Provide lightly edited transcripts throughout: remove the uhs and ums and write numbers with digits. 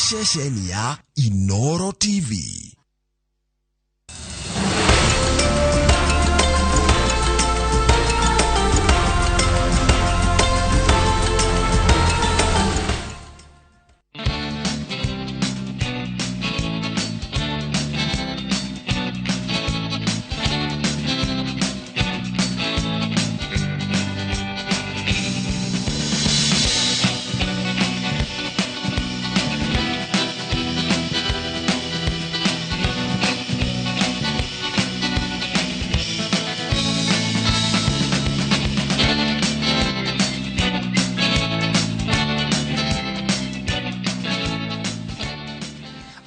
Ceceni ya Inoro TV.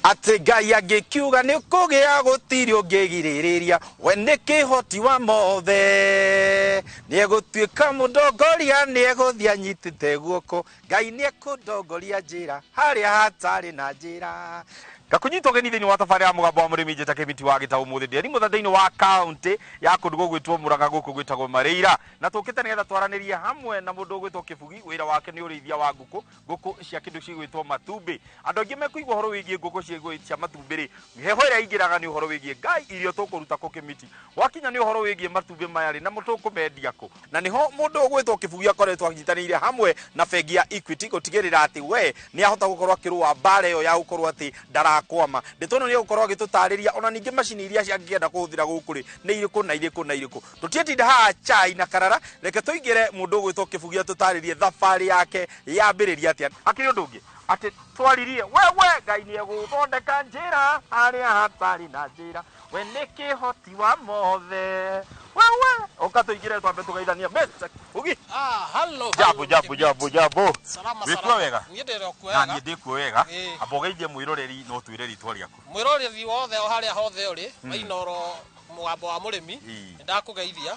Atĩ Ngai angĩkiuga nĩ kũgĩa gũtirĩ ũngĩgirĩrĩria, we nĩ kĩhoti wa mothe. Nĩegũtuĩka mũndongoria, nĩegũthiĩ anyitĩte guoko, Ngai nĩekũndongoria njĩra harĩa hatarĩ na njĩra. Ngakunyita ũgeni thĩinĩ wa tabarĩra ya Mũgambo wa Mũrĩmi, njĩta Kĩmiti wa Gĩtaũ. Ũmũthĩ ndĩ Arimũ thĩinĩ wa kaũntĩ ya kũndũ gũgwĩtwo Mũrang'a, gũkũ gwĩtagwo Marĩira, na tũkĩte nĩgetha twaranĩrie hamwe na mũndũ ũgwĩtwo Kĩbugi. Wĩra wake nĩ ũrĩithia wa ngũkũ, ngũkũ cia kĩndũ cigwĩtwo matumbĩ. Andũ aingĩ mekũigua ũhoro wĩgiĩ ngũkũ cia matumbĩ rĩ, heho ĩrĩa ingĩraga nĩ ũhoro wĩgiĩ Ngai irio tũkũruta kũ Kĩmiti. Gwakinya nĩ ũhoro wĩgiĩ matumbĩ maya rĩ, namo tũkũmendia kũ? Na nĩho mũndũ ũgwĩtwo Kĩbugi akoretwo anyitanĩire hamwe na bengi ya Equity gũtigĩrĩra atĩ we nĩ ahota gũkorwo akĩrũa mbara ĩyo ya gũkorwo atĩ ndarakwama. Ndeto ĩno nĩ egũkorwo agĩtũtarĩria ona ningĩ macini iria angĩenda kũhũthĩra gũkũ rĩ, nĩ irĩkũ na irĩkũ na irĩkũ. Tũtiĩtinda haha chai na karara, reke tũingĩre mũndũ ũgwĩtwo Kĩbugi atũtarĩrie thabarĩ yake yambĩrĩria atĩa. Hakĩrĩ ũndũ ũngĩ atĩ twaririe wewe Ngai nĩegũthondeka njĩra harĩa hatarĩ na njĩra, we nĩ kĩhoti wa mothe. Wewe ũka tũingĩre twambe tũgeithanie. Mr. Kĩbugi. Ah, hello. Jambo, hello, jambo, jambo, jambo. Salama, Wĩkuo salama. wega? Niĩ ndĩrĩ o kuo Na wega. niĩ ndĩkuo wega. Ĩĩ. Amba ũgeithie mwĩroreri no twĩre rĩtwa rĩaku. Mwĩroreri wothe o harĩa hothe ũrĩ, wa Inooro Mũgambo wa Mũrĩmi, Ĩĩ. nĩ ndakũgeithia.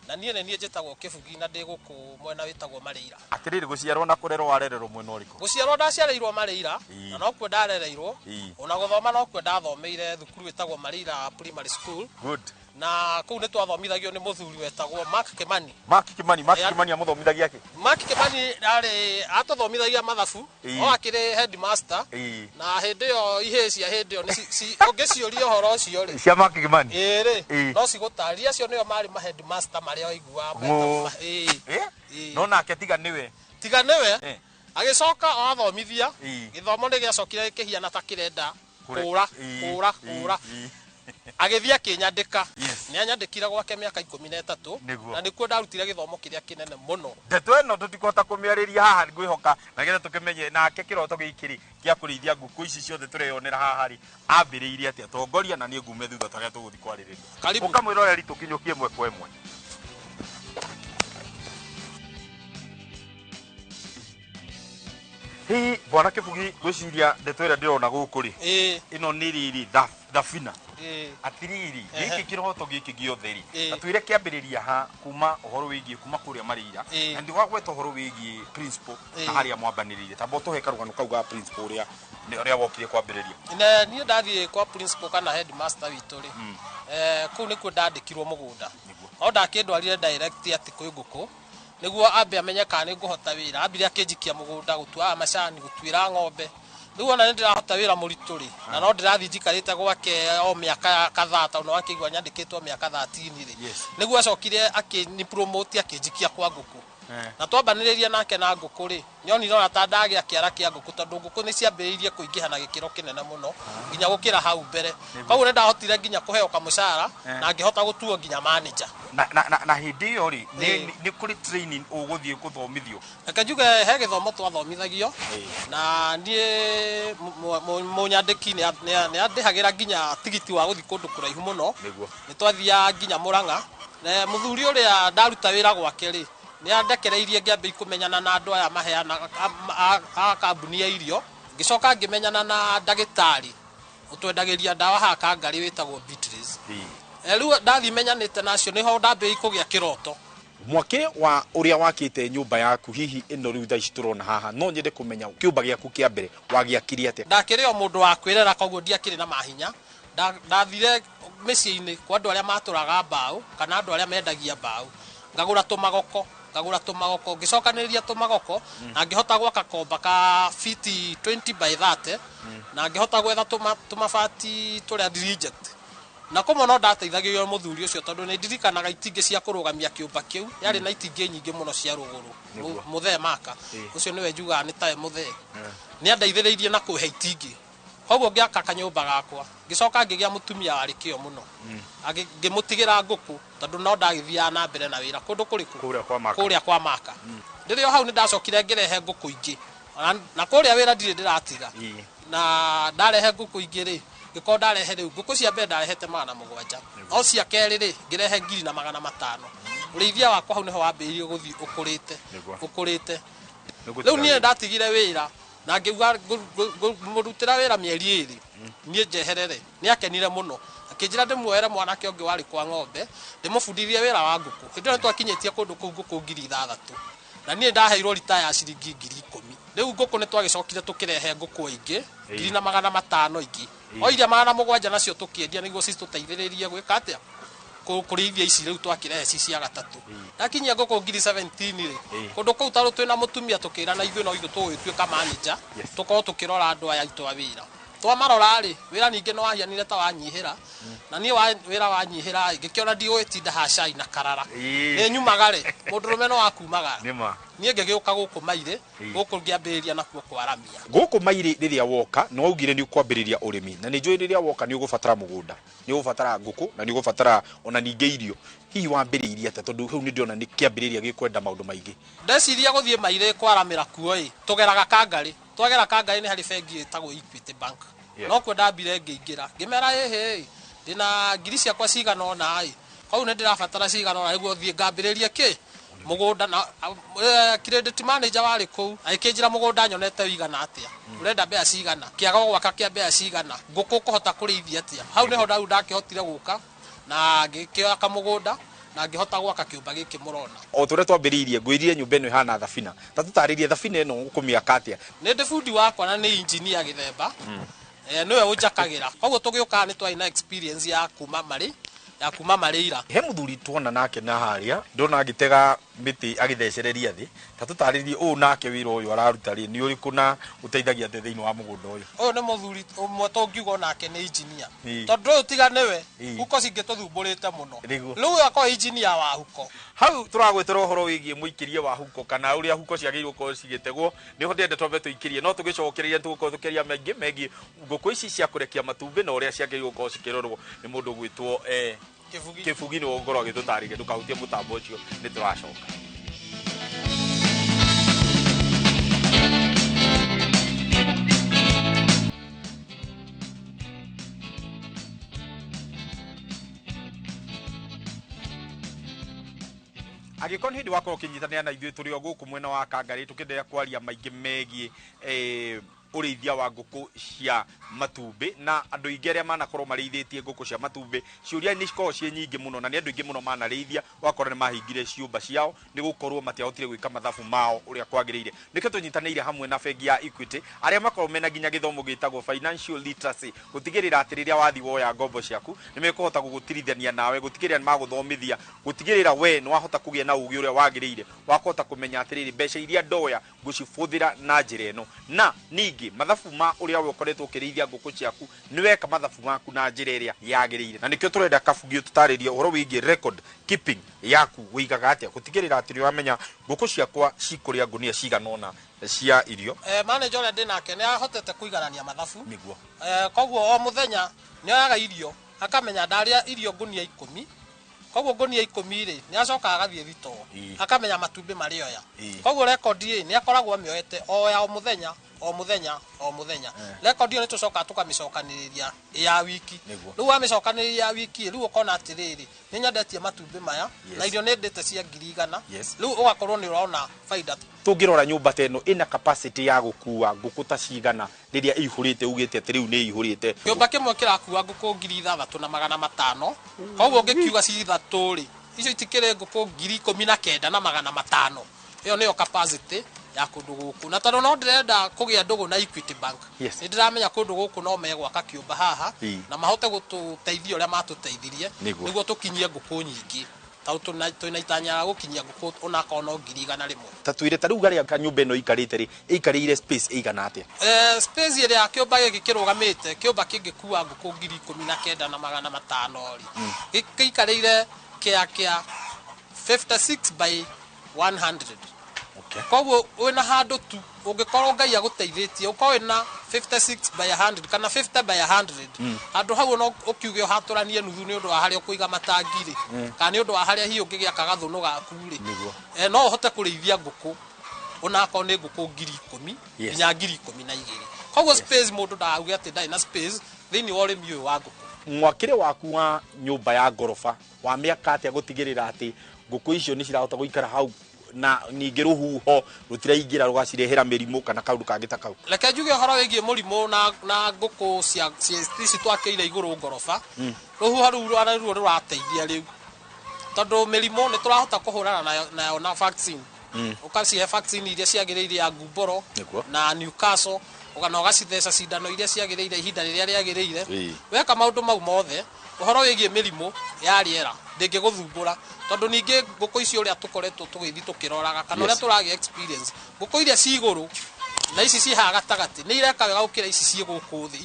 Na niĩ nĩ niĩ njĩtagwo Kĩbugi na ndĩ gũkũ mwena wĩtagwo Marĩira. Atĩrĩrĩ, gũciarwo na kũrerwo warererwo mwena ũrĩkũ? Gũciarwo ndaciarĩirwo Marĩira, Ĩĩ. na nokuo ndarereirwo. Ĩĩ. Ona gũthoma nokuo ndathomeire thukuru ĩtagwo Marĩira Primary School. Good. Na kũu nĩ twathomithagio nĩ mũthuri wetagwo Mark Kimani. Mark Kimani, Mark Ĩĩ. Kimani amũthomithagia kĩ? Mark Kimani arĩ atũthomithagia mathabu, Ĩĩ. o akĩrĩ headmaster. Ĩĩ. Na hĩndĩ ĩyo ihĩĩ cia hĩndĩ ĩyo ũngĩciũria ũhoro ũcio rĩ, Cia Mark Kimani. ĩĩ rĩ, Ĩĩ. no cigũtarĩria. Acio nĩo marĩ ma headmaster marĩa waiguaga Ng'ũ. ĩĩ. Eh? Ĩĩ. No nake tiga nĩwe. Tiga nĩwe, Eh. agĩcoka o athomithia, Ĩĩ. gĩthomo nĩ gĩacokire gĩkĩhiana ta kĩrenda Kũre- kũra, Ĩĩ, kũra, ĩĩ, kũra. ĩĩ. Agĩthiĩ akĩnyandĩka. Yes. Nĩ anyandĩkire gwake mĩaka 13. Nĩguo. Na nĩkuo ndarutire gĩthomo kĩrĩa kĩnene mũno. Ndeto ĩno tũtikũhota kũmĩarĩria haha, ngwĩhoka na getha tũkĩmenye nake kĩroto gĩkĩ rĩ gĩa kũrĩithia ngũkũ ici ciothe tũreyonera haha rĩ, ambĩrĩirie atĩa. Tongoria na niĩ ngume thutha tarĩa tũgũthiĩ kwarĩrĩria. Karibu. Ũka mwĩroreri tũkinyũkie ĩmwe kwa ĩmwe. Hihi bwana Kĩbugi, ngwĩciria ndeto ĩrĩa ndĩrona gũkũ rĩ, Ĩĩ. ĩno nĩ rĩrĩ thabina. Ĩĩ. Atiriri, Ehe. gĩkĩ kĩroto gĩkĩ gĩothe rĩ, Ĩĩ. na twĩre kĩambĩrĩria ha kuma ũhoro wĩgiĩ kuma kũrĩa Marĩira, Ĩĩ. na ndigwagweta ũhoro wĩgiĩ principal na Ĩĩ. harĩa mwambanĩrĩire. Tamba ũtũhe karũgano kau ga principal ũrĩa ũrĩa wokire kwambĩrĩria. Na niĩ ndathiĩ kwa principal kana headmaster witũ rĩ, kũu nĩkuo ndandĩkirwo mũgũnda. Nĩguo. No ndakĩndwarire direct atĩ kwĩ ngũkũ, nĩguo ambe amenye kana nĩ ngũhota wĩra. Ambire akĩnjikia mũgũnda gũtuaga macani, gũtuĩra ng'ombe. Rĩu ona nĩ ndĩrahota wĩra mũritũ rĩ, na no ndĩrathiĩ njikarĩte gwake o mĩaka kadhaa, tondũ wakĩigua nyandĩkĩtwo mĩaka 13 rĩ. Yes. Nĩguo acokire akĩni promote akĩnjikia kwa ngũkũ. Eh. Na twambanĩrĩria nake na ngũkũ rĩ, nyonire ona ta ndagĩa kĩara kĩa ngũkũ, tondũ ngũkũ nĩ ciambĩrĩirie kũingĩha na gĩkĩro kĩnene mũno nginya gũkĩra hau mbere. Koguo nĩ ndahotire nginya kũheo kamũcara na ngĩhota gũtuo nginya manager. Na hĩndĩ ĩyo rĩ, Ĩĩ. nĩ kũrĩ training ũgũthiĩ gũthomithio? Reke njuge he gĩthomo twathomithagio, Ĩĩ. na niĩ mũnyandĩki nĩ andĩhagĩra nginya tigiti wa gũthiĩ kũndũ kũraihu mũno. Nĩguo. Nĩ twathiaga nginya Mũrang'a. Na mũthuri ũrĩa ndaruta wĩra gwake rĩ, nĩ andekereirie ngĩambia kũmenyana na andũ aya maheanaga a kambuni ya irio. Ngĩcoka ngĩmenyana na ndagĩtarĩ ũtwendagĩria ndawa haha Kangarĩ wĩtagwo Beatrice. Ĩĩ. Rĩu ndathiĩ menyanĩte nacio nĩho ndambĩrĩirie kũgĩa kĩroto. Mwakĩre wa ũrĩa wakĩte nyũmba yaku hihi ĩno rĩu thaa ici tũrona haha, no nyende kũmenya kĩũmba gĩaku kĩa mbere wagĩakire atĩa? Ndakĩrĩ o mũndũ wa kwĩrera, koguo ndiakĩrĩ na mahinya. Ndathire mĩciĩ-inĩ kwa andũ arĩa matũraga mbaũ kana andũ arĩa mendagia mbaũ, ngagũra tũmagoko. Ngagũra tũmagoko, ngĩcokanĩrĩria tũmagoko na ngĩhota gwaka komba ka fiti 20 by 30 na ngĩhota gwetha tũmabati tũrĩa reject. Na kũmwe no ndateithagĩrĩrio mũthuri ũcio tondũ nĩ ndirikanaga itingĩ cia kũrũgamia kĩũmba kĩu yarĩ na itingĩ nyingĩ mũno cia rũgũrũ. Mũthee Maka ũcio nĩwe njugaga nĩ tawe mũthee, nĩ andeithĩrĩirie na kũhe itingĩ. Koguo ngĩaka kanyũmba gakwa, ngĩcoka ngĩgĩa mũtumia warĩ kĩo mũno, ngĩmũtigĩra ngũkũ tondũ no ndagĩthiaga na mbere na wĩra kũndũ kũrĩkũ? Kũrĩa kwa Maka. Rĩrĩa hau nĩ ndacokire ngĩrehe ngũkũ ingĩ na kũrĩa wĩra ndirĩ ndĩratiga, na ndarehe ngũkũ ingĩ rĩ, ngĩkorwo ndarehe rĩu ngũkũ cia mbere ndarehete 700, no cia kerĩ rĩ ngĩrehe 1500. Ũrĩithia wakwa hau nĩho wambĩrĩirie gũthiĩ ũkũrĩte ũkũrĩte. Rĩu niĩ ndatigire wĩra na ngĩuga ngũmũrutĩra wĩra mĩeri 2 niĩ njeherere. Nĩ akenire mũno akĩnjĩra ndĩmuoere mwanake ũngĩ warĩ kwa ng'ombe ndĩmũbundithie wĩra wa ngũkũ. Hĩndĩ ĩyo nĩtwakinyĩtie kũndũ kũu ngũkũ 6000 na niĩ ndaheirwo rita ya ciringi 10,000. Rĩu ngũkũ nĩtwagĩcokire tũkĩrehe ngũkũ ingĩ 1500 ingĩ, o iria 700 nacio tũkĩendia nĩguo citũteithĩrĩrie gwĩka atĩa, kũrĩithia ici rĩu twakĩrehe ci cia gatatũ. Ndakinyia ngũkũ 17,000 rĩ, kũndũ kũu tarũ twĩna mũtumia tũkĩrana ithuĩ no ithuĩ tũgũgĩtuĩka manager, tũkorwo tũkĩrora andũ aya aitũ a wĩra. Twamarora rĩ, wĩra ningĩ nĩ wahianire ta wanyihĩra, na niĩ wĩra wanyihĩra rĩ, ngĩkĩona ndigũgĩtinda haha cai na karara, nĩ nyumaga rĩ, mũndũrũme no akumagara. Niĩ ngĩgĩũka gũkũ Mairĩ, gũkũ ngĩambĩrĩria nakuo kwaramia. Gũkũ Mairĩ rĩrĩa woka nĩ waugire nĩ ũkwambĩrĩria ũrĩmi, na nĩ njũĩ rĩrĩa woka nĩ ũgũbatara mũgũnda, nĩ ũgũbatara ngũkũ na nĩ ũgũbatara ona ningĩ irio. Hihi wambĩrĩirie atĩa, tondũ hau nĩ ndĩrona nĩ kĩambĩrĩria gĩkwenda maũndũ maingĩ? Ndeciria gũthiĩ Mairĩ kwaramĩra kuo ĩ, tũgeraga Kangarĩ. Twagera Kangarĩ nĩ harĩ bengi ĩtagwo Equity Bank. No kuo ndambire ngĩingĩra, ngĩmera ĩhĩ ndĩna ngiri ciakwa cigana ũna ĩ, kau nĩ ndĩrabatara cigana ũna nĩguo thiĩ ngambĩrĩrie kĩ mũgũnda. Na credit manager warĩ kũu agĩkĩnjĩra mũgũnda nyonete ũigana atĩa, ũrenda mbea cigana, kĩaga gwaka kĩa mbea cigana, ngũkũ ũkũhota kũrĩithia atĩa. Hau nĩho ndau ndakĩhotire gũka na ngĩkĩoya kamũgũnda na ngĩhota gwaka kĩũmba gĩkĩ mũrona. O tũrĩa twambĩrĩirie ngwĩrire nyũmba ĩno ĩhana thabina, ta tũtarĩrie thabina ĩno ũkũmĩaka atĩa? Nĩ ndĩ bundi wakwa na nĩ engineer gĩthemba, nĩwe ũnjakagĩra, koguo tũgĩũkaga nĩ twarĩ na experience ya kuma marĩ ya kuma marĩira. He mũthuri tuona nake na harĩa ndona agĩtega mĩtĩ agĩthecereria thĩ, ta tũtarĩrie ũũ nake wĩra ũyũ araruta rĩ nĩ ũrĩkũ na ũteithagia atĩa thĩinĩ wa mũgũnda ũyũ? Ũyũ nĩ mũthuri ũmwe tũngiuga onake nĩ engineer, tondũ ũyũ tiga nĩwe huko cingĩtũthumbũrĩte mũno. Rĩu akorwo engineer wa huko. Hau tũragwĩtĩra ũhoro wĩgiĩ mũikĩrie wa huko kana ũrĩa huko ciagĩrĩirwo gũkorwo cigĩtegwo, nĩho ndĩrenda twambe tũikĩrie, no tũgĩcokereria tũgũkorwo tũkĩaria maingĩ megiĩ ngũkũ ici cia kũrekia matumbĩ na ũrĩa ciagĩrĩirwo gũkorwo cikĩrorwo nĩ mũndũ ũgwĩtwo Kĩbugi nĩwe ũgũkorwo agĩtũtarĩria. Ndũkahutie mũtambo ũcio, nĩ tũracoka. Angĩkorwo nĩ hĩndĩ wakorwo ũkĩnyitanĩra na ithuĩ tũrĩ o gũkũ mwena wa Kangarĩ tũkĩenderea kwaria maingĩ megiĩ ũrĩithia wa ngũkũ cia matumbĩ, na andũ aingĩ arĩa manakorwo marĩithĩtie ngũkũ cia matumbĩ, ciũria nĩ cikoragwo ciĩ nyingĩ mũno, na nĩ andũ aingĩ mũno manarĩithia, ũgakora nĩ mahingire ciũmba ciao nĩ gũkorwo matiahotire gwĩka mathabu mao ũrĩa kwagĩrĩire. Nĩkĩo tũnyitanĩire hamwe na bengi ya Equity arĩa makoragwo mena nginya gĩthomo gĩtagwo financial literacy, gũtigĩrĩra atĩ rĩrĩa wathiĩ woya ngombo ciaku nĩ mekũhota gũgũtirithania nawe, gũtigĩrĩra nĩ magũthomithia, gũtigĩrĩra we nĩ wahota kũgĩa na ũgĩ ũrĩa wagĩrĩire wa kũhota kũmenya atĩrĩrĩ mbeca iria ndoya ngũcibũthĩra na njĩra ĩno. Na ningĩ mathabu ma ũrĩa we ũkoretwo ũkĩrĩithia ngũkũ ciaku nĩ weka mathabu maku na njĩra ĩrĩa yagĩrĩire. Na nĩkĩo tũrenda Kabugi ũtũtarĩrie ũhoro wĩgiĩ record keeping yaku, wĩigaga atĩa gũtigĩrĩra atĩ nĩũramenya ngũkũ ciakwa cikũrĩa ngũnia cigana ũna cia irio. Manager ũrĩa ndĩ nake nĩ ahotete kũiganania mathabu. Nĩguo. Koguo o mũthenya nĩ oyaga irio akamenya ndarĩa irio ngũnia 10, koguo ngũnia 10 rĩ nĩ acokaga agathiĩ thitoo akamenya matumbĩ marĩoya. Koguo rekondi ĩ nĩ akoragwo amĩoete o ya o mũthenya o mũthenya o mũthenya. Rekondi ĩyo nĩ tũcokaga tũkamĩcokanĩrĩria ya wiki. Rĩu wamĩcokanĩrĩria ya wiki rĩu ũkona atĩrĩrĩ nĩ nyendetie matumbĩ maya na irio nĩ ndĩte cia 100,000, rĩu ũgakorwo nĩ ũrona baida. Tũngĩrora nyũmba ta ĩno ĩna capacity ya gũkua ngũkũ ta cigana rĩrĩa ĩihũrĩte, ugĩte atĩ rĩu nĩ ĩihũrĩte? Kĩũmba kĩmwe kĩrakua ngũkũ 6500, koguo ũngĩkiuga ci ithatũ rĩ, icio itikĩrĩ ngũkũ 19,500. Ĩyo nĩyo capacity ya kũndũ gũkũ. Na tondũ no ndĩrenda kũgĩa ndũgũ na Equity Bank, nĩ ndĩramenya kũndũ gũkũ no megwaka kĩũmba haha na mahote gũtũteithia ũrĩa matũteithirie nĩguo tũkinyie ngũkũ nyingĩ. Tondũ twĩna itanya gũkinyia ngũkũ onakorwo no 100,000. Ta twĩre ta rĩu harĩa kanyũmba ĩno ĩikarĩte rĩ, ĩikarĩire space ĩigana atĩa? Space ĩrĩa kĩũmba gĩkĩ kĩrũgamĩte, kĩũmba kĩngĩkua ngũkũ 19,500 rĩ, gĩikarĩire kĩa kĩa 56 by 100. Koguo wĩna handũ tu ũngĩkorwo Ngai agũteithĩtie ũkorwo wĩna 56 by 100 kana 50 by 100, handũ hau no ũkiuge ũhatũranie nuthu nĩ ũndũ wa harĩa ũkũiga matangi rĩ, kana nĩ ũndũ wa harĩa hihi ũngĩgĩaka gathũnũ gaku rĩ, no ũhote kũrĩithia ngũkũ onakorwo nĩ ngũkũ 10,000 nginya 12,000. Koguo space mũndũ ndauge atĩ ndarĩ na space thĩinĩ wa ũrĩmi ũyũ wa ngũkũ. Mwakĩre waku wa nyũmba ya ngoroba wa mĩaka atĩa gũtigĩrĩra atĩ ngũkũ icio nĩ cirahota gũikara hau na ningĩ rũhuho rũtiraingĩra rũgacirehera mĩrimũ kana kaũndũ kangĩ ta kau? Reke njuge ũhoro wĩgiĩ mũrimũ na ngũkũ cia ici twakĩire igũrũ ngoroba. Rũhuho rũu rũu rũrateithia rĩu, tondũ mĩrimũ nĩ tũrahota kũhũrana nayo na vaccine. Ũkacihe vaccine iria ciagĩrĩire ya ngumboro na Newcastle, na ũgacitheca cindano iria ciagĩrĩire ihinda rĩrĩa rĩagĩrĩire. Weka maũndũ mau mothe, ũhoro wĩgiĩ mĩrimũ ya rĩera ndĩngĩgũthumbũra, tondũ ningĩ ngũkũ icio ũrĩa tũkoretwo tũgĩthiĩ tũkĩroraga kana ũrĩa tũragĩa experience, ngũkũ iria ci igũrũ na ici ci haha gatagatĩ nĩ ireka wega gũkĩra ici ciĩ gũkũ thĩ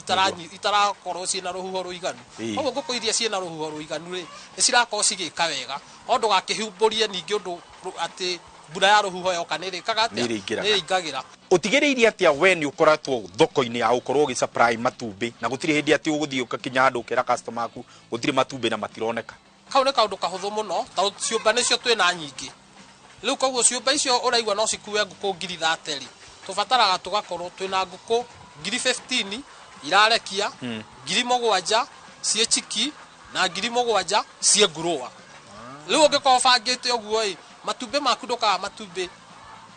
itarakorwo ciĩna rũhuho rũiganu. Koguo ngũkũ iria ciĩna rũhuho rũiganu rĩ, nĩ cirakorwo cigĩka wega, o ndũgakĩhumbũrie ningĩ ũndũ atĩ mbura ya rũhuho yoka nĩ ĩrĩkaga atĩa? Nĩ ĩringagĩra. Ũtigĩrĩire atĩa we nĩ ũkoretwo thoko-inĩ ya gũkorwo ũgĩ supply matumbĩ na gũtirĩ hĩndĩ atĩ ũgũthiĩ ũgakinya handũ ũkera customer aku gũtirĩ matumbĩ na matironeka? Kau nĩ kaũndũ kahũthũ mũno, tondũ ciũmba nĩcio twĩna nyingĩ. Rĩu koguo ciũmba icio ũraigua no cikue ngũkũ 30,000 rĩ, tũbataraga tũgakorwo twĩna ngũkũ 15,000 irarekia, 7,000 ciĩ chiki na 7,000 ciĩ ngurũa. Rĩu ũngĩkorwo ũbangĩte ũguo ĩ, matumbĩ maku ndũkaga matumbĩ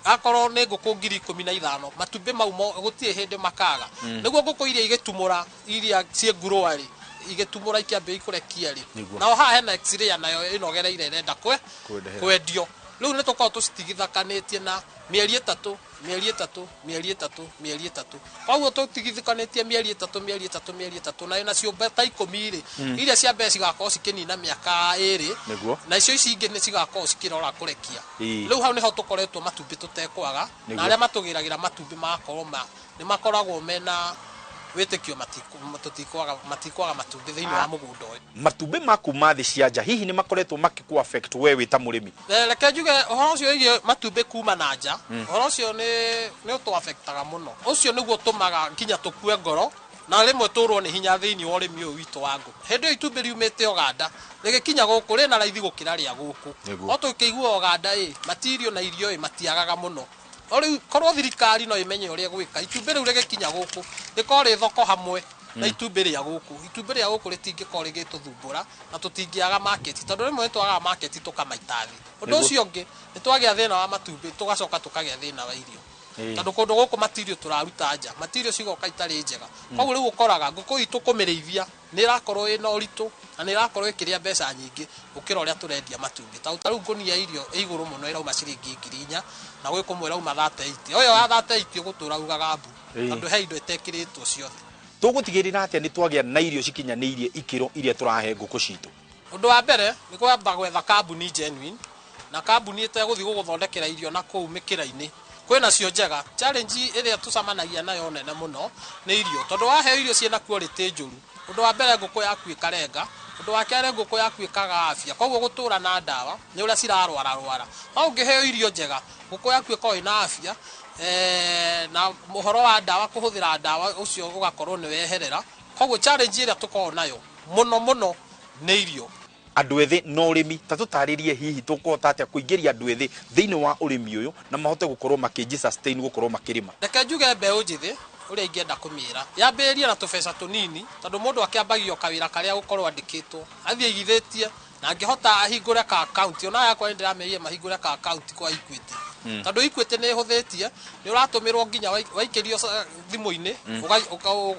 akorwo nĩ ngũkũ 15,000, matumbĩ mau gũtirĩ hĩndĩ makaga. Nĩguo ngũkũ iria igĩtumũra iria ciĩ ngurũa rĩ, igĩtumũra ikĩambia ikũrekia rĩ, nao haha hena x-ray nayo ĩnogereire ĩrenda kwendio. Rĩu nĩ tũkoragwo tũcitigithakanĩtie na mĩeri ĩtatũ, mĩeri ĩtatũ, mĩeri ĩtatũ, mĩeri ĩtatũ. Koguo tũtigithakanĩtie mĩeri ĩtatũ, mĩeri ĩtatũ, mĩeri ĩtatũ, na ĩna ciũmbe ta 10 rĩ, iria cia mbere cigakorwo cikĩnina mĩaka 2, na icio ici ingĩ nĩ cigakorwo cikĩrora kũrekia. Rĩu hau nĩho tũkoretwo matumbĩ tũtekwaga, na arĩa matũgĩragĩra matumbĩ magakorwo nĩ makoragwo mena wĩtĩkio matikwaga matumbĩ thĩinĩ wa mũgũnda ũyũ. Matumbĩ ma kuma thĩ cia nja hihi nĩ makoretwo makĩkũ affect we wĩ ta mũrĩmi? Reke njuge ũhoro ũcio wĩgiĩ matumbĩ kuma na nja, ũhoro ũcio nĩ ũtũ affectaga mũno. Ũcio nĩguo ũtũmaga nginya tũkue ngoro na rĩmwe tũrwo nĩ hinya thĩinĩ wa ũrĩmi ũyũ witũ wa ngũkũ. Hĩndĩ ĩyo itumbĩ riumĩte Ũganda rĩgĩkinya gũkũ rĩna raithi gũkĩra rĩa gũkũ. No tũkĩigua Ũganda ĩ, matirio na irio ĩ matiagaga mũno. No rĩu korwo thirikari no ĩmenye ũrĩa ĩgwĩka, itumbĩ rĩu rĩgĩkinya gũkũ rĩkorwo rĩ thoko hamwe na itumbĩ rĩa gũkũ. Itumbĩ rĩa gũkũ rĩtingĩkorwo rĩgĩtũthumbũra na tũtingĩaga market, tondũ rĩmwe nĩtwagaga market tũkamaita thĩ. Ũndũ ũcio ũngĩ nĩtwagĩa thĩna wa matumbĩ tũgacoka tũkagĩa thĩna wa irio. Tondũ kũndũ gũkũ matirio tũraruta nja, matirio cigoka itarĩ njega. Koguo rĩu ũkoraga ngũkũ itũ kũmĩrĩithia nĩ ĩrakorwo ĩna ũritũ na nĩ ĩrakorwo ĩkĩrĩa mbeca nyingĩ gũkĩra ũrĩa tũrendia matumbĩ. Ta rĩu ngũnia irio ĩ igũrũ mũno ĩrauma ciringi 4,000 na gwĩ kũmwe ĩrauma 38. Ũyũ wa 38 ũgũtũra ugaga mbu, tondũ he indo ĩtekĩrĩtwo ciothe. Tũgũtigĩrĩra atĩa nĩ twagĩa na irio cikinyanĩirie ikĩro iria tũrahe ngũkũ citũ? Ũndũ wa mbere nĩ kwamba gwetha kambuni genuine, na kambuni ĩtegũthiĩ gũgũthondekera irio na kũu mĩkĩra-inĩ. Kwĩna cio njega. Challenge ĩrĩa tũcemanagia nayo nene mũno nĩ irio, tondũ waheo irio ciĩna quality njũru, ũndũ wa mbere ngũkũ yaku ĩkarenga, ũndũ wa kerĩ ngũkũ yaku ĩkaga afya, koguo gũtũra na ndawa nĩ ũrĩa cirarwara rwara. No ũngĩheo irio njega, ngũkũ yaku ĩkorwo ĩna afya, na ũhoro wa ndawa kũhũthĩra ndawa ũcio ũgakorwo nĩ weherera. Koguo challenge ĩrĩa tũkoragwo nayo mũno mũno nĩ irio. Andũ ethĩ na ũrĩmi, ta tũtarĩrie hihi tũkũhota atĩa kũingĩria andũ ethĩ thĩinĩ wa ũrĩmi ũyũ na mahote gũkorwo makĩnji sustain gũkorwo makĩrĩma? Reke njuge mbeũ njĩthĩ ũrĩa ingĩenda kũmĩra, yambĩrĩrie na tũbeca tũnini, tondũ mũndũ akĩambagia kawĩra karĩa gũkorwo andĩkĩtwo athiĩ aigithĩtie, na angĩhota ahingũre ka account. Ona yakwa nĩ ndĩramerire mahingũre ka account kwa Equity, tondũ Equity nĩ ĩhũthĩtie, nĩ ũratũmĩrwo nginya waikĩrio thimũ-inĩ,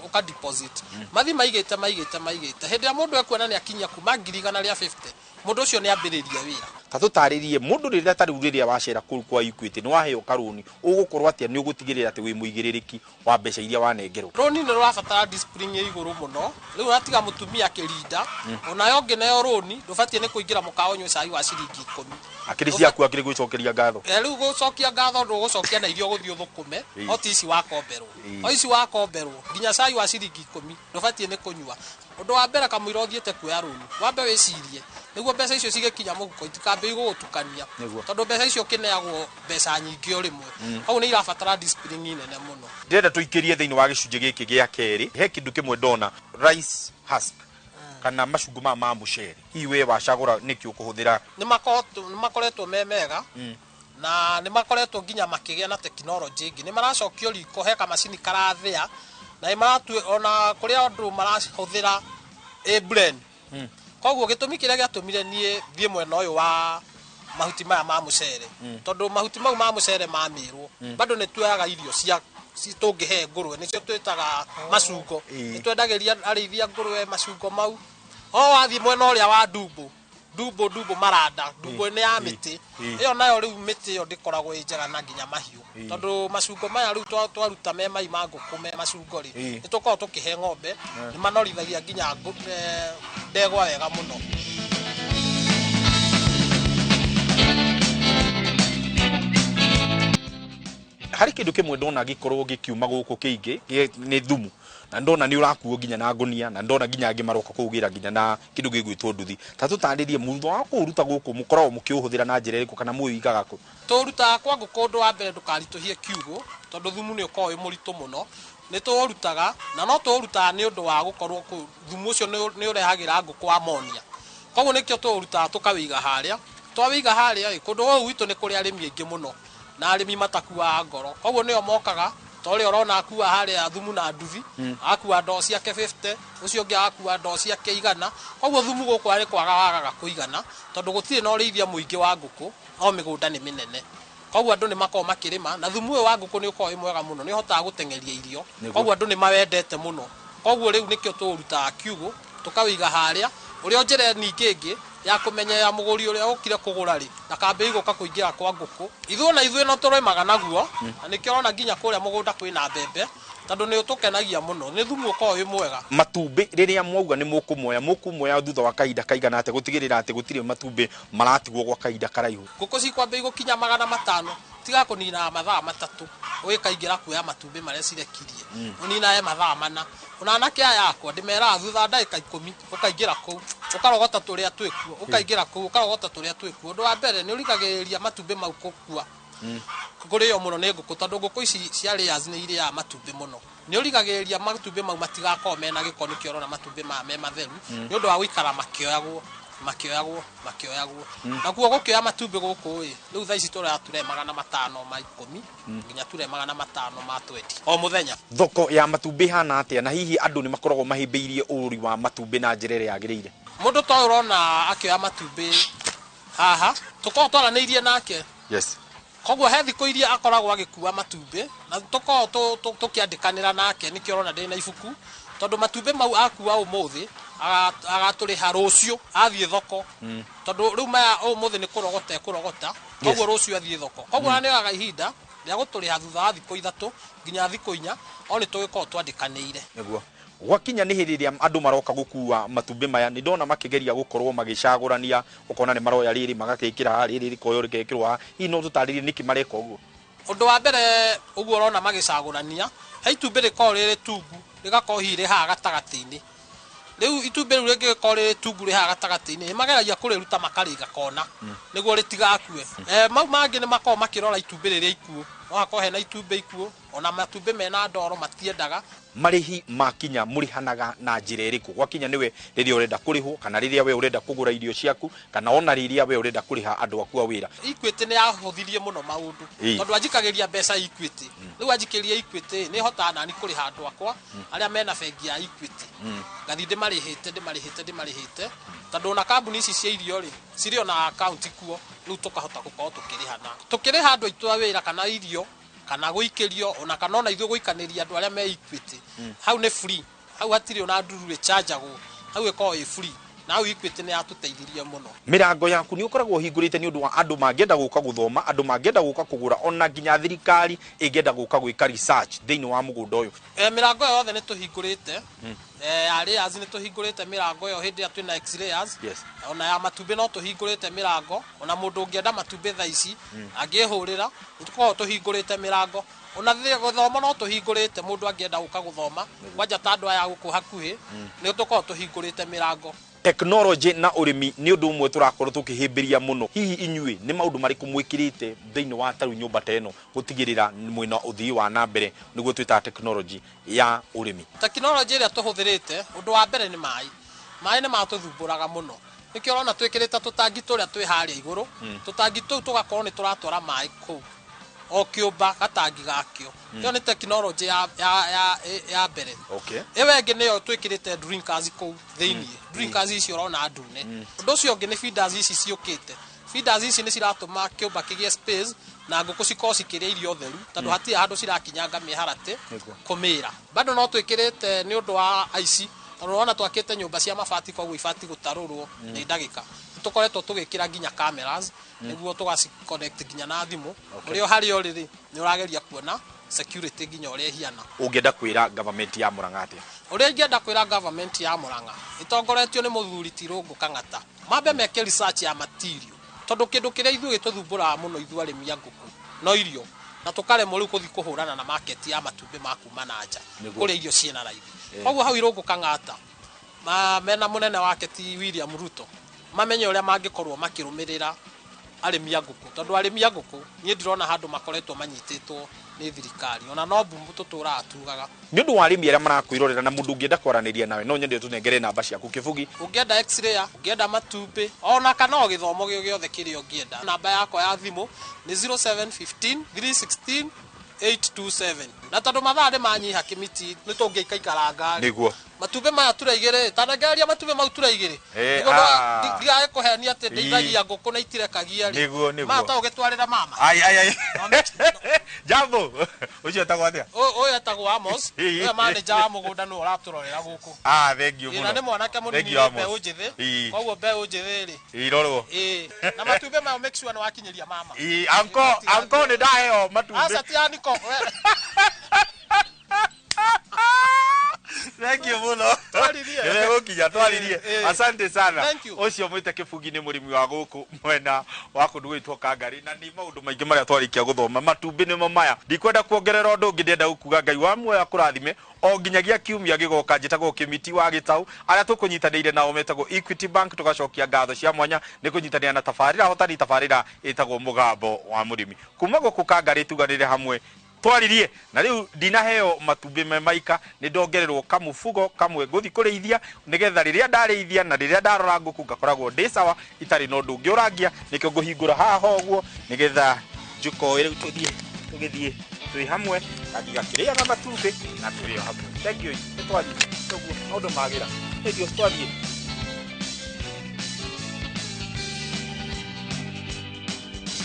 ũka deposit. Mathi maigĩte maigĩte maigĩte, hĩndĩ ĩrĩa mũndũ ekuona nĩ akinyia kuma 150,000 Mũndũ ũcio nĩ ambĩrĩria wĩra. Ta tũtarĩrie mũndũ rĩrĩa ta rĩu rĩrĩa wacera kũu kwa Equity nĩ waheo karũni, ũgũkorwo atĩa nĩ ũgũtigĩrĩra atĩ wĩ mũigĩrĩrĩki wa mbeca iria wanengerwo? Rũni nĩ rũrabatara discipline ĩ igũrũ mũno. Rĩu ũratiga mũtumia akĩrinda, onayo ũngĩneo rũni ndũbatiĩ nĩ kũingĩra mũkawa ũnyue cai wa ciringi 10. Akĩrĩ ciaku akĩrĩ gwĩcokeria ngatho. Rĩu gũcokia ngatho ndũgũcokia na iria ũgũthiĩ ũthũkũme, o ti ici wakomberwo. O ici wakomberwo nginya cai wa ciringi 10 ndũbatiĩ nĩ kũnyua. Ũndũ wa mbere kamũira ũthiĩte kuoya rũni, wambe wĩcirie nĩguo mbeca icio cigĩkinya mũhuko itikambe igũgũtukania, tondũ mbeca icio ũkĩneagwo mbeca nyingĩ o rĩmwe, hau nĩ irabatara discipline nene mũno. Ndĩrenda tũikĩrie thĩinĩ wa gĩcunjĩ gĩkĩ gĩa kerĩ. He kĩndũ kĩmwe ndona, rice husk kana macungo maya ma mũcere, hihi we wacagũra nĩkĩ ũkũhũthĩra? Nĩ makoretwo me mega, na nĩ makoretwo nginya makĩgĩa na tekinoronjĩ ĩngĩ. Nĩ maracokio riko, he kamacini karathĩa, na nĩ maratue ona kũrĩa andũ marahũthĩra a blend. Koguo gĩtũmi kĩrĩa gĩatũmire niĩ thiĩ mwena ũyũ wa mahuti maya ma mũcere, tondũ mahuti mau ma mũcere mamĩrwo, bado nĩ tuoyaga irio cia tũngĩhe ngũrwe, nĩcio twĩtaga macungo. Nĩ twendagĩria arĩithia ngũrwe macungo mau. O wathiĩ mwena ũrĩa wa ndumbo, ndumbo, ndumbo maranda, ndumbo nĩ ya mĩtĩ. Ĩyo nayo rĩu mĩtĩ ĩyo ndĩkoragwo ĩ njega na nginya mahiũ. Tondũ macungo maya rĩu twaruta me mai ma ngũkũ me macungo rĩ, nĩ tũkoragwo tũkĩhe ng'ombe, nĩ manorithagia nginya ndegwa wega mũno. Harĩ kĩndũ kĩmwe ndona gĩkorwo gĩkiuma gũkũ kĩingĩ, nĩ thumu. Na ndona nĩ ũrakuo nginya na ngũnia, na ndona nginya angĩ maroka kũũgĩra nginya na kĩndũ gĩgwĩtwo nduthi. Ta tũtarĩrie, thutha wa kũũruta gũkũ mũkoragwo mũkĩũhũthĩra na njĩra ĩrĩkũ kana mũũigaga kũ? Tũũrutaga kwa ngũkũ, ũndũ wa mbere ndũkaritũhie kiugũ, tondũ thumu nĩ ũkoragwo wĩ mũritũ mũno. Nĩ tũũrutaga, na no tũũrutaga nĩ ũndũ wa gũkorwo thumu ũcio nĩ ũrehagĩra ngũkũ ammonia. Koguo nĩkĩo tũũrutaga tũkawĩiga harĩa. Twawĩiga harĩa ĩ, kũndũ gũkũ gwitũ nĩ kũrĩ arĩmi aingĩ mũno, na arĩmi matakuaga ngoro. Koguo nĩo mokaga, ta ũrĩa ũrona akua harĩa thumu na nduthi, akua ndoo ciake 50, ũcio ũngĩ akua ndoo ciake 100. Koguo thumu gũkũ arĩ kwaga wagaga kũigana, tondũ gũtirĩ na ũrĩithia mũingĩ wa ngũkũ, o mĩgũnda nĩ mĩnene. Koguo andũ nĩ makoragwo makĩrĩma, na thumu ũyũ wa ngũkũ nĩ ũkoragwo wĩ mwega mũno, nĩ ũhotaga gũteng'eria irio. Koguo andũ nĩ mawendete mũno. Koguo rĩu nĩkĩo tũũrutaga kiugũ, tũkawĩiga harĩa. Ũrĩa njĩra ningĩ ĩngĩ ya kũmenyerera mũgũri ũrĩa ũkire kũgũra rĩ, ndakambĩrĩrie gũka kũingĩra kwa ngũkũ. Ithuĩ na ithuĩ no tũrĩmaga naguo, na nĩkĩo ũrona nginya kũrĩa mũgũnda kwĩna mbembe, tondũ nĩ ũtũkenagia mũno, nĩ thumu ũkoragwo wĩ mwega. Matumbĩ rĩrĩa mwauga nĩ mũkũmoya, mũkũmoya thutha wa kahinda kaigana atĩa gũtigĩrĩra atĩ gũtirĩ matumbĩ maratigwo gwa kahinda karaihu? Ngũkũ cikwambĩrĩria gũkinya 500, tiga kũnina mathaa 3, ũgĩkaingĩra kuoya matumbĩ marĩa cirekirie. Ũninae mathaa 4. Ona anake aya akwa ndĩmeraga thutha wa ndagĩka 10 ũkaingĩra kũu, ũkarogota tũrĩa twĩkuo, ũkaingĩra kũu, ũkarogota tũrĩa twĩkuo. Ũndũ wa mbere nĩ ũrigagĩrĩria matumbĩ mau gũkua. Kũrĩo mũno nĩ ngũkũ, tondũ ngũkũ ici cia layers nĩ irĩaga matumbĩ mũno. Nĩ ũrigagĩrĩria matumbĩ mau matigakorwo mena gĩko, nĩkĩo ũrona matumbĩ maya me matheru, nĩ ũndũ wa gũikara makĩoyagwo, makĩoyagwo, makĩoyagwo. Nakuo gũkĩoya matumbĩ gũkũ ĩ, rĩu thaa ici tũroya ture 510 nginya ture 520 o mũthenya. Thoko ya matumbĩ ĩhana atĩa, na hihi andũ nĩ makoragwo mahĩmbĩirie ũgũri wa matumbĩ na njĩra ĩrĩa yagĩrĩire? Mũndũ ta ũyũ ũrona akĩoya matumbĩ haha, tũkoragwo twaranĩirie nake. Koguo he thikũ iria akoragwo agĩkua matumbĩ, na tũkoragwo tũkĩandĩkanĩra nake, nĩkĩo ũrona ndĩ na ibuku, tondũ matumbĩ mau akua ũmũthĩ, agatũrĩha rũciũ athiĩ thoko. Tondũ rĩu maya ũmũthĩ nĩ kũrogota ekũrogota, koguo rũciũ athiĩ thoko. Koguo nĩ oyaga ihinda rĩa gũtũrĩha thutha wa thikũ 3 nginya thikũ 4, o nĩ tũgĩkorwo twandĩkanĩire. Nĩguo. Gwakinya nĩ hĩndĩ ĩrĩa andũ maroka gũkua matumbĩ maya, nĩ ndona makĩgeria gũkorwo magĩcagũrania, ũkona nĩ maroya rĩrĩ magakĩkĩra haha, rĩrĩ rĩkoywo rĩgekĩrwo haha. Hihi no tũtarĩrie nĩkĩ mareka ũguo? Ũndũ wa mbere ũguo ũrona magĩcagũrania, he itumbĩ rĩkoragwo rĩrĩ tungu, rĩgakorwo hihi rĩ haha gatagatĩ-inĩ. Rĩu itumbĩ rĩu rĩngĩgĩkorwo rĩrĩ tungu rĩ haha gatagatĩ-inĩ, nĩ mageragia kũrĩruta makarĩiga kona, nĩguo rĩtigakue. Mau mangĩ nĩ makoragwo makĩrora itumbĩ rĩrĩa ikuũ, no hakorwo hena itumbĩ ikuũ, ona matumbĩ mena ndoro matiendaga. Marĩhi makinya mũrĩhanaga na njĩra ĩrĩkũ? Gwakinya nĩwe rĩrĩa ũrenda kũrĩhwo, kana rĩrĩa we ũrenda kũgũra irio ciaku, kana ona rĩrĩa we ũrenda kũrĩha andũ aku a wĩra. Equity nĩ yahũthirie mũno maũndũ, tondũ anjikagĩria mbeca Equity. Rĩu anjikĩria Equity, nĩ hotaga nani kũrĩha andũ akwa arĩa mena bengi ya Equity. Ngathiĩ ndĩmarĩhĩte, ndĩmarĩhĩte, ndĩmarĩhĩte, tondũ ona kambuni ici cia irio rĩ, cirĩ ona account kuo, rĩu tũkahota gũkorwo tũkĩrĩhana. Tũkĩrĩha andũ aitũ a wĩra kana irio, kana gũikĩrio, ona kana ona ithuĩ gũikanĩria andũ arĩa me Equity. Hau nĩ free, hau hatirĩ ona ndurũ ĩchanjagwo, hau ĩkoragwo ĩ free. Na hau Equity nĩ yatũteithirie mũno. Mĩrango yaku nĩ ũkoragwo ũhingũrĩte nĩ ũndũ wa andũ mangĩenda gũka gũthoma, andũ mangĩenda gũka kũgũra, ona nginya thirikari ĩngĩenda gũka gwĩka research thĩinĩ wa mũgũnda ũyũ. Mĩrango ĩyo yothe nĩ tũhingũrĩte. Ya layers nĩ tũhingũrĩte mĩrango ĩyo hĩndĩ ĩrĩa twĩna X layers. Ona ya matumbĩ no tũhingũrĩte mĩrango, ona mũndũ ũngĩenda matumbĩ thaa ici angĩhũrĩra, nĩ tũkoragwo tũhingũrĩte mĩrango. Ona gũthoma no tũhingũrĩte, mũndũ angĩenda gũka gũthoma, kwanja ta andũ aya gũkũ hakuhĩ, nĩ tũkoragwo tũhingũrĩte mĩrango. Tekinoronjĩ na ũrĩmi nĩ ũndũ ũmwe tũrakorwo tũkĩhĩmbĩria mũno. Hihi inyuĩ nĩ maũndũ marĩkũ mwĩkĩrĩte thĩinĩ wa tarĩu nyũmba ta ĩno gũtigĩrĩra mwĩna ũthii wa na mbere nĩguo twĩtaga tekinoronjĩ ya ũrĩmi? Tekinoronjĩ ĩrĩa tũhũthĩrĩte, ũndũ wa mbere nĩ maĩ. Maĩ nĩ matũthumbũraga mũno, nĩkĩo ũrona twĩkĩrĩte tũtangi tũrĩa twĩ harĩa igũrũ. Tũtangi tũu tũgakorwo nĩ tũratwara maĩ kũu, o kĩũmba gatangi gakĩo. Ĩyo nĩ tekinoronjĩ ya mbere. Ĩyo ĩngĩ nĩyo twĩkĩrĩte drinkers kũu thĩiniĩ. Drinkers icio ũrona ndune. Ũndũ ũcio ũngĩ nĩ feeders ici ciũkĩte. Feeders ici nĩ ciratũma kĩũmba kĩgĩe space na ngũkũ cikorwo cikĩrĩa irio theru, tondũ hatirĩ handũ cirakinyanga mĩharatĩ kũmĩra. Bado no twĩkĩrĩte nĩ ũndũ wa aici, tondũ ũrona twakĩte nyũmba cia mabati, koguo ibati gũtarũrwo nĩ ndagĩka. Tũkoretwo tũgĩkĩra nginya cameras nĩguo tũgaci connect nginya na thimũ. Ũrĩa harĩa ũrĩ rĩ, nĩ ũrageria kuona security nginya ũrĩa ĩhiana. Ũngĩenda kwĩra government ya Murang'a atĩa? Ũrĩa ingĩenda kwĩra government ya Murang'a ĩtongoretio nĩ mũthuri ti Irũngũ Kang'ata, mambe meke research ya material, tondũ kĩndũ kĩrĩa ithuĩ gĩtũthumbũraga mũno ithuĩ arĩmi a ngũkũ no irio, na tũkaremwo rĩu gũthiĩ kũhũrana na market ya matumbĩ ma kuma na nja kũrĩa irio ciĩna raithi. Koguo hau Irũngũ Kang'ata mena mũnene wake ti William Ruto, mamenye ũrĩa mangĩkorwo makĩrũmĩrĩra arĩmi a ngũkũ, tondũ arĩmi a ngũkũ niĩ ndirona handũ makoretwo manyitĩtwo nĩ thirikari, ona no mbumu tũtũraga tugaga. Nĩ ũndũ wa arĩmi arĩa marakwĩrorera na mũndũ ũngĩenda kwaranĩria nawe, no nyende ũtũnengere namba ciaku kĩbugi. Ũngĩenda x-ray, ũngĩenda matumbĩ, ona kana o gĩthomo gĩothe kĩrĩa ũngĩenda, namba yakwa ya thimũ nĩ 0715 316 827. Na tondũ mathaa nĩ manyiha kĩmiti, nĩ tũngĩikaikaranga rĩ. Nĩguo. Matumbĩ maya tũraigĩrĩ, ta nengereria matumbĩ mau tũraigĩrĩ. Nĩguo ndigage kũhenia atĩ ndeithagia ngũkũ na itirekagia rĩ. Nĩguo. Maya ta ũgĩtwarĩra mama. Ai, ai, ai. Jambo. Ũcio etagwo atĩa? Ũyũ etagwo Amos. Ũyũ manager wa mũgũnda nĩwe ũratũrorera gũkũ. Thank you Ĩ, na mũno. nĩ mwanake Thank mũnini you, wĩ Amos. mbeũ njĩthĩ. Koguo mbeũ njĩthĩ rĩ. Irorwo. Na matumbĩ maya make sure nĩ wakinyĩria mama. Anko nĩ ndaheo matumbĩ. Aca ti aniko. Thank you mũno. Twaririe. Nĩmegũkinya, twaririe. Asante sana. Thank you. Ũcio mwĩte Kĩbugi nĩ mũrĩmi wa gũkũ mwena wa kũndũ gwĩtwo Kangari, na nĩ maũndũ maingĩ marĩa twarĩkia gũthoma. Matumbĩ nĩmo maya. Ndikwenda kuongerera ũndũ ũngĩ, ndĩrenda gũkuga Ngai wa muoyo akũrathime o nginyagia kiumia gĩgoka. Njĩtagwo Kĩmiti wa Gĩtau, arĩa tũkũnyitanĩire nao metagwo Equity Bank. Tũgacokia ngatho cia mwanya nĩ kũnyitanĩra na tabarĩra hotani, tabarĩra ĩtagwo Mũgambo wa Mũrĩmi. Kuma gũkũ Kangari tuganĩre hamwe twaririe. Na rĩu ndinaheo matumbĩ me maika, nĩ ndongererwo kamũbugo kamwe ngũthiĩ kũrĩithia, nĩgetha rĩrĩa ndarĩithia na rĩrĩa ndarora ngũkũ ngakoragwo ndĩ sawa, itarĩ na ũndũ ũngĩ ũrangia. Nĩkĩo ngũhingũra haha ũguo nĩgetha njũkoe. Rĩu tũthiĩ tũgĩthiĩ twĩ hamwe na ngigakĩrĩaga matumbĩ na tũrĩo hamwe. Thank you. Nĩ twathiĩ ũguo maũndũ magĩra. Thank you. Twathiĩ.